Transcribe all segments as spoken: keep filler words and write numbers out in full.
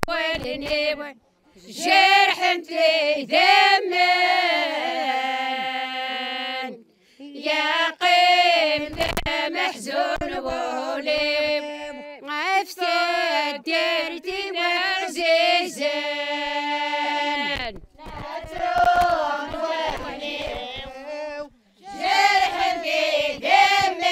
wallen-iw, jerḥent-iyi idammen. Yeqqim d ameḥzun wul-iw ɣef taddart-iw ɛzizen. Jerḥen-t-id idammen,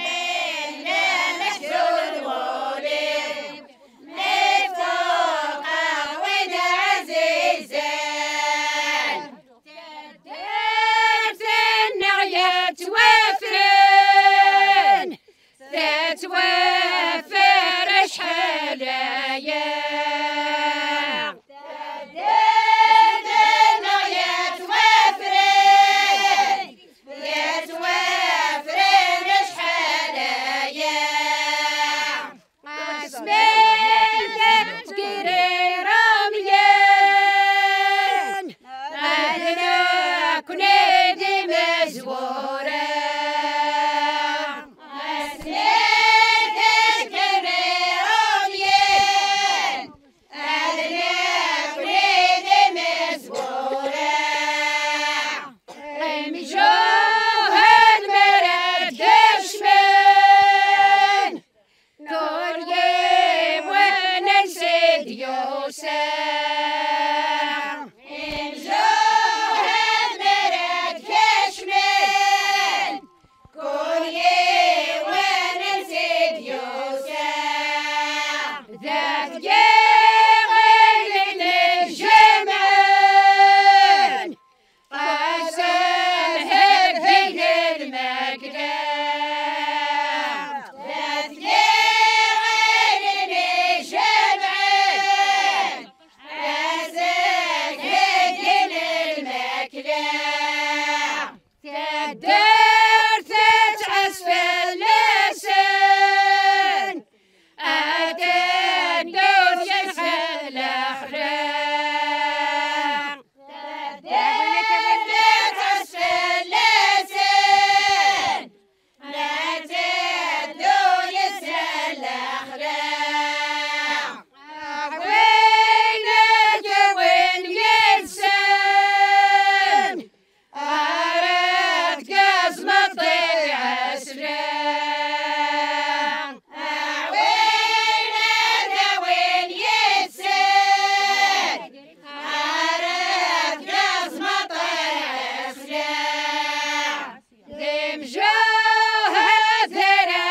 yeqqim d ameḥzun wul-iw, mi fuqeɣ wid ɛzizen. Taddart-nneɣ yettwafren, tettwaffer acḥal aya. Taddart-nneɣ yettwafren, yettwafren acḥal aya. Asmi d-kkren iṛumyen, ad nekkni d imezwura. Asmi d-kkren iṛumyen, ad nekkni d imezwura. Imjuhad mi ara d-kecmen, kul yiwen ansi d-yusa. Imjuhad mi ara d-kecmen, kul yiwen ansi d-yusa. Dat yiɣil ijemɛen, qasem heddin lmakla. Dat yiɣil ijemɛen, qasem heddin lmakla. Taddart tettɛas fell-asen, ad ddun yid-sen lexla. Taddart tettɛas fell-asen, ad ddun yid-sen lexla. Win ad yawin yid-sen, ara tgazmeḍ iɛeslan. Win ad awin yid-sen, ara tgazmeḍ iɛeslan. D imjuhad ara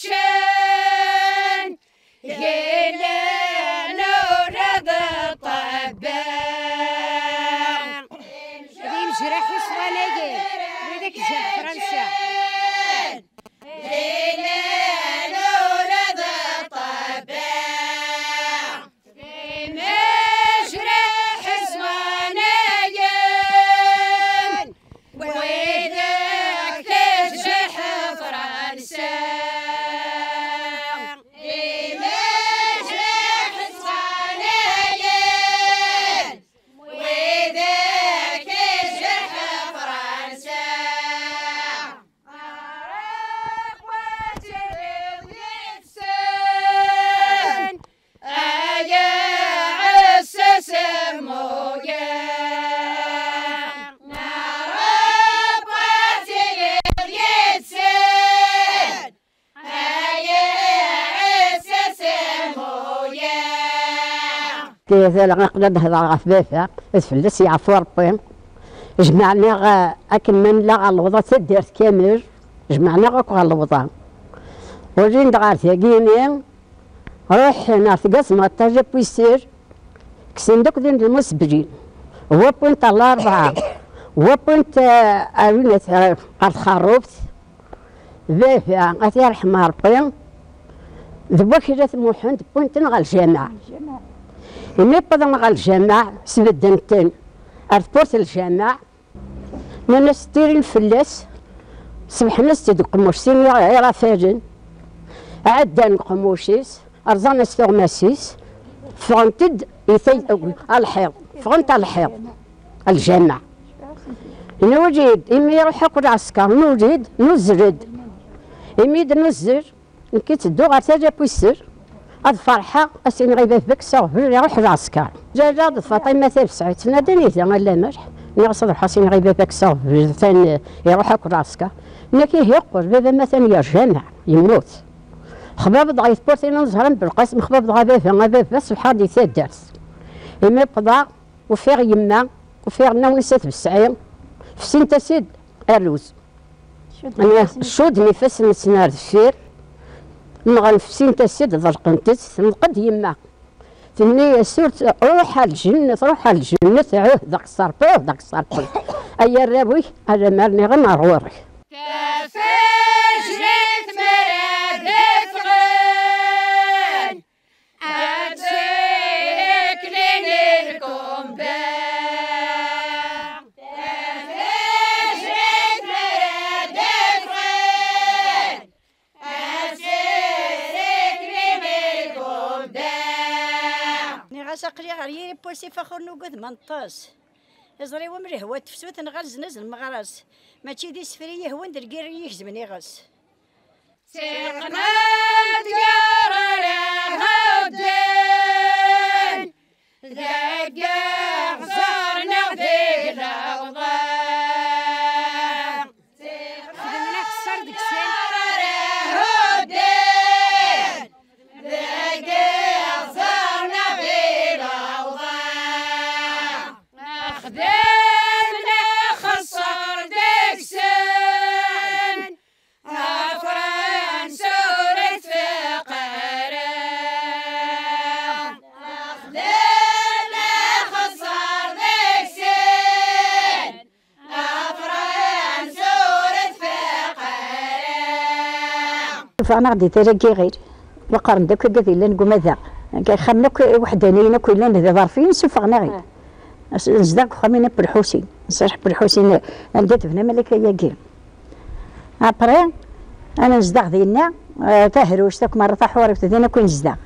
t-yeččen, yellan ula d ṭṭebba. D imejraḥ iṣwan-agi, wid akk ǧǧan Fransa. Yellan ula d ṭṭebba. D imejraḥ iṣwanayen, wid akk tejreḥ Fransa. D imejraḥ iṣwanayen, wid akk tejreḥ Fransa. Ɛreq wa tiliḍ yid-sen, ay aɛessas ammuyan. Ɛreq wa tiliḍ yid-sen, ay aɛessas ammuyan. Tizal aql-i ad hedreɣ ɣef baba, ad fell-as yeɛfu Rebbi. Jemɛen-aɣ, eh, akken ma nella ɣer lewḍa taddart kamel, jemɛen-aɣ akk ɣer lewḍa. Ulin-d ɣer tagini, ruḥen ɣer tgazmaṭ tajapwist, kksen-d akk din lmusbelin. Wwin-t ɣer Larebɛa, wwin-t, eh, ar win at, eh, ɣer txerrubt. Baba, ad t-yerḥem Rebbi, d waklat Muḥend wwin-ten ɣer lǧameɛ. Imi wwḍen ɣer lǧameɛ, sbedden-ten ar tewwurt n lǧameɛ, nnan-as ttirin fell-as, sebḥen-as-tt-id uqemmuc, sin iɣ-, iɣafalen, ɛeddan uqemmuc-is, rẓan-as tuɣmas-is, ffɣent-d i tay-, ɣer lḥiḍ, ffɣent ɣer lḥiḍ, ɣer lǧameɛ. Newjid, imi iruḥ akk lɛesker, newjid, nuzzel-d. Imi d-nuzzel, nekk i ttedduɣ ɣer tala n Wister, Ad ferḥeɣ, ad s-iniɣ i baba-k s aɣbel iruḥ lɛesker. Ǧǧaǧaɣ d Faṭima Tabesɛit, ttnadin ihi a Lamelḥ. Nniɣ-as ad ruḥeɣ ad s-iniɣ i baba-k s aɣbel, atan iruḥ akk lɛesker. Nniɣ-ak ihi qqel, baba-m atan yerjam, yemmut. Xbabḍeɣ i tewwurt-inu n Zehra n Belqasem, xbabḍeɣ a baba, a baba, ṣebḥeɣ di taddart. Imi wwḍeɣ, ufiɣ yemma, ufiɣ Nna Wnis At Besɛi, fsint-as-id rruz. Cudden ifassen-nsen ar deffir, nɣen fsint-as-id, ḍelqent-tt, tenṭeq-d yemma. Tenna-yas, ur tt-, ruḥ ar lǧennet, ruḥ ar lǧennet, ɛuhdeɣ s Ṛebbi, ɛuhdeɣ s Ṛebbi. Ay arraw-ik, alamma rniɣ-am ar ɣur-k. Tafejrit mi ara d-ffɣen, ad ttreklin lkumba. Tafejrit mi ara d-ffɣen, ad ttreklin lkumba. Nniɣ-as aql-i ɣer yiri n wasif axur n ugud ma neṭṭes. Iẓri-w am lehwa n tefsut neɣ alzen-as lmeɣras. Mačči d isefra i yehwan d lgirra i igezmen iɣes. Tiqnat gar rehudden, deg iɣzer neɣ deg lawḍa. Xedmen axeṣṣar deg sin. Rehudden, deg iɣzer neɣ di lawḍa. Nexdem lexṣar deg-sen, a Fransa ur tfaq ara. Nexdem lexṣar deg-sen, a Fransa ur tfaq ara. Ffɣen-aɣ-d di tala n yiɣil, la qqaren-d akk agad yellan deg umadaɣ. Ixxamen akk iweḥdaniyen akk yellan d iḍerfiyen, suffɣen-aɣ-id. Nezdeɣ deg uxxam-ina n Belḥusin, Ṣṣalḥ Belḥusin, anda tebna Malika-agi. Après, ana nezdeɣ dinna, eh, tahrust akk merra, taḥurift, din akk i nezdeɣ.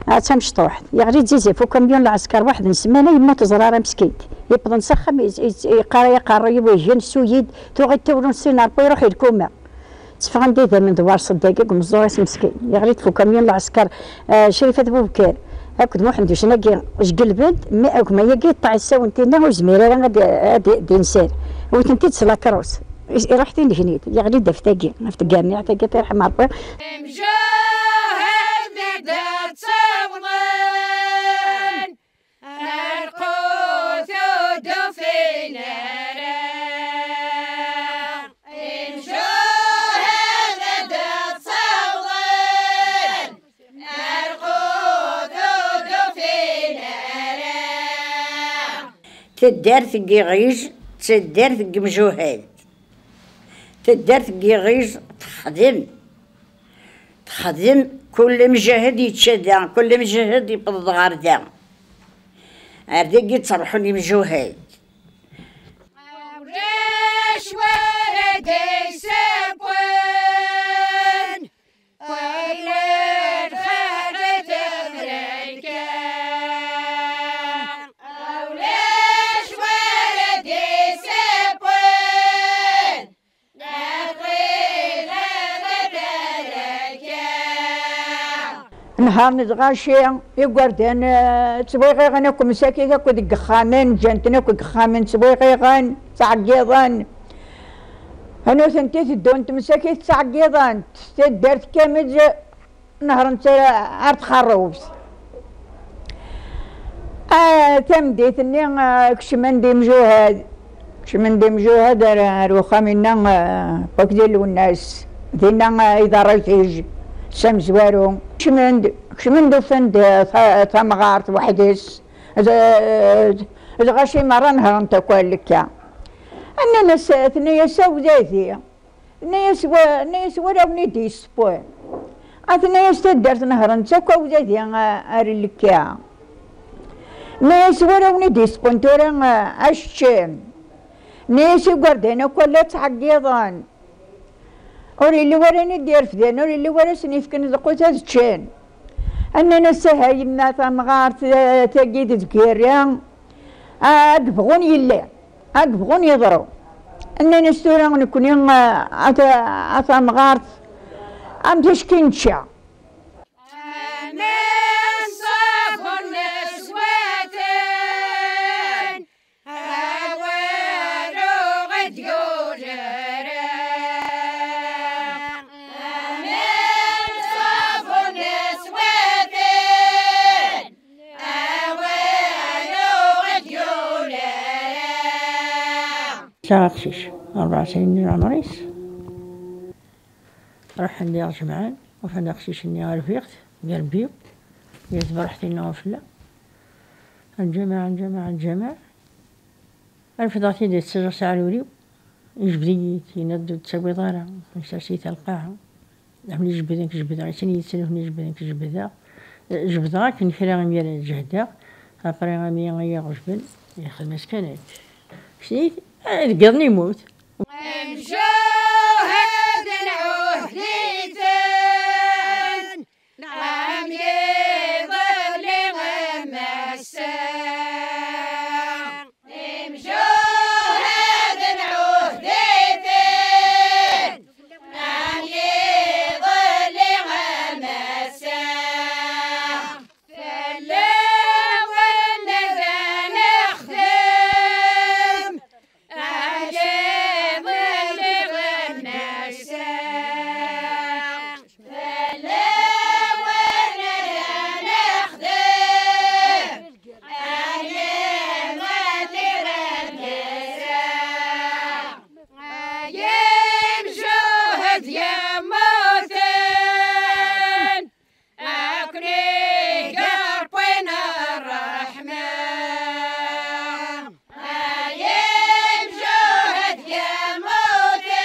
Ah, d tamecṭuḥt. Yeɣli-d Zizi f ukamyun lɛesker waḥed n ssmana, yemma ur teẓri ara meskint. Yewweḍ s axxam, i-, i-, yeqqar-iyi aqerruy-iw igen, suyi-d, tuɣ-it tawlunsin n Ṛebbi, iruḥ i lkuma. Tteffɣen-d idammen d warṣed-agi deg umeẓẓuɣ-is meskin. Yeɣli-d f ukamyun lɛesker, eh, Crifa d Bubekar akked Muḥend Ucnagi, jgelben-d, mi agma-agi yeṭṭeɛ issawen tinna, ur yezmir ara ad, ad d-inser. Wten-t-id s lakrus. Is-, iruḥ tinnegnit, yeɣli-d ɣef tagi, ɣef tgerniɛt-agi, ad t-yerḥem Ṛebbi. Imjuhad mi d-ttawḍen, lqut ur d-ufin ara. Imjuhad mi d-ttawḍen, lqut ur d-ufin ara. Taddart n Yiɣij d taddart n yimjuhad. Taddart n Yiɣij texdem. Texdem, kul amjahed yečča da, kul amjahed yewweḍ-d ɣer da. Ar dagi ttruḥun imjuhad. Ulac wara d-yessewwen, wala lxalat amraykan. Ulac wara d-yessewwen, Nehṛen lɣaci, igerdan, eh, ttwiɣiɣen akk msakit akk deg yexxamen, ǧǧan-ten akk deg yexxamen, ttwiɣiɣen, ttɛeggiḍen. Nutenti teddunt msakit ttɛeggiḍent, taddart kamel. Nehṛent ar txerrubt. Ah, tameddit-nni, ah, kecmen-d imjuhad. Kecmen-d imjuhad ar, ar uxxam-inna, ah, Wakdi Lwennas. Dinna, ah, iḍerra-t-ij s amezwaru. Kecmen-d, kecmen-d ufan-d, ah, ta-, tamɣart weḥd-s. D, d, d lɣaci merra nehṛent akk ar lekka. Nnan-as, tenna-yas: "A wdadi." Tenna-yas wa-, tenna-yas: "Wara wen-id-yessewwen." A tenna-yas: "Taddart nehṛen-tt akk awdadi a-, ar lekka." Tenna-yas: "Wara wen-id-yessewwen tura a-, aceččem." Tenna-yas: "Igerdan akk la ttɛeggiḍen. Ur yelli wara i d-irefden, ur yelli wara sen-yefken lqut ad ččen." Nnan-as: "Aha yemma tamɣart, eh, tagi d tgirra, ad bɣun yelli, ad bɣun yeḍru." Nnan-as: "Tura nekni, eh, a ta-, a tamɣart, am ticki nečča." Sɛiɣ aqcic, rebɛa snin n leɛmer-is. Ruḥen d iɣejmaɛen, ufan aqcic-nni rbiɣ-t, d irbi-w, d tberḥt-inu fell-aɣ. Nǧamaɛ, nǧamaɛ, nǧamaɛ. Refdeɣ-t-id, yettaẓ s aɛrur-iw, yejbed-iyi-d, yenna-d: "Ur d-ttawiḍ ara, sers-it ar lqaɛa." Am li jebden k jebdeɣ, isin yitsen ur jebden k jebdeɣ. Jebdeɣ akken kra imir ǧehdeɣ, après ami ay iɣejben, yexdem-as kan akka. Snit, eh, deg yiḍen yemmut. Mjuhad nɛuhditen, am yiḍelli am ass-a. Imjuhad nɛuhditen, am yiḍelli am ass-a. Fell-awen ad nexdem, am yiḍelli am ass-a. Fell-awen ara nexdem, ay imɣan tirmit-a, ay imjuhad yemmuten, akken i yeṛwin ṛṛeḥma. Ay imjuhad yemmuten,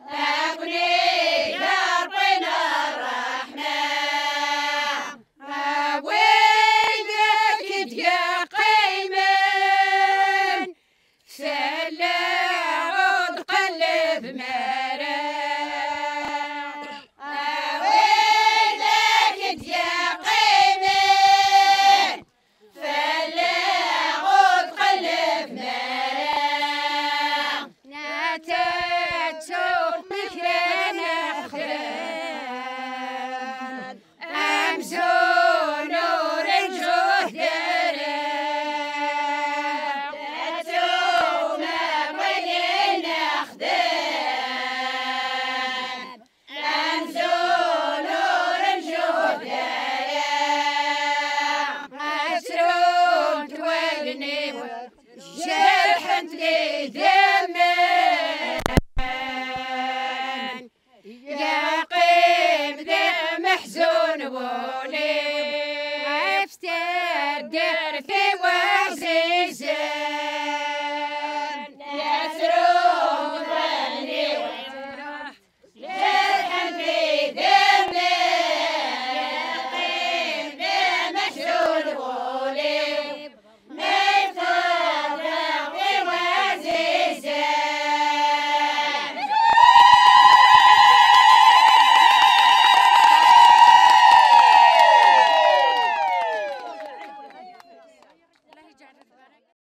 akken i yeṛwin ṛṛeḥma. A widak i d-yeqqimen, fell-aɣ ur d-qelleb ara. A widak i d-yeqqimen, fell-aɣ ur d-qelleb ara. Netta ttuɣ mi kra nexdem, amzun ur njuhd ara. Ttuɣ ma win i nexdem, amzun ur njuhd ara. Ad ttrunt wallen-iw, jerḥent-d idammen. Yeqqim d ameḥzun